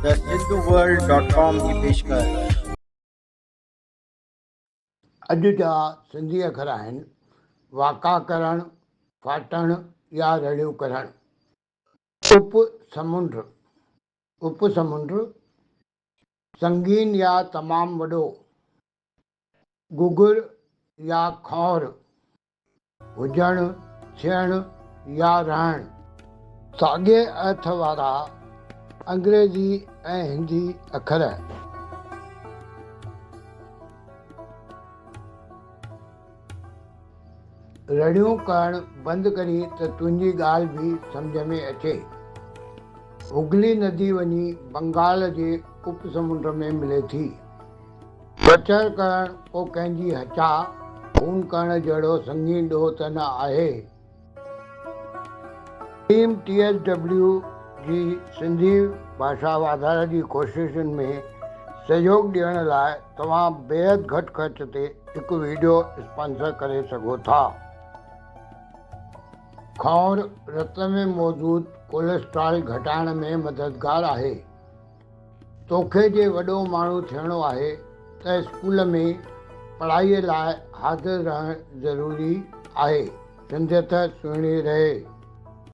The Sindhu world dot com جي پيشڪش. اڄ جا سنڌي اکر آهن، واڪا ڪرڻ، ڦاٽڻ يا رڙيون ڪرڻ. اپ سمنڊ، اپ سمنڊ، سنگين يا تمام وڏو. گگر يا کؤنر. هجڻ، ٿيڻ يا رهڻ. ساڳئي ارٿ وارا انگريزي ۽ هندي اکر. رڙيون ڪرڻ بند ڪرين ته تنهنجي ڳالهه به سمجهه ۾ اچي. هگلي ندي وڃي بنگال جي اپسمنڊ ۾ ملي ٿي. پچر ڪرڻ ڪو ڪنهن جي هچا خون ڪرڻ جهڙو سنگين ڏوهه ته نه آهي. ٽيم ٽي ايس ڊبليو جي سنڌي ڀاشا واڌاري جي ڪوششن ۾ سهيوڳ ڏيڻ لاء توهان بيحد گهٽ خرچ تي هڪ وڊيو اسپانسر ڪري سگهو ٿا. کؤنر رت ۾ موجود ڪوليسٽرال گهٽائڻ ۾ مددگار آهي. توکي جي وڏو ماڻهو ٿيڻو آهي ته اسڪول ۾ پڙهائيء لاء حاضر رهڻ ضروري آهي. سنڌيت سهڻي رهي.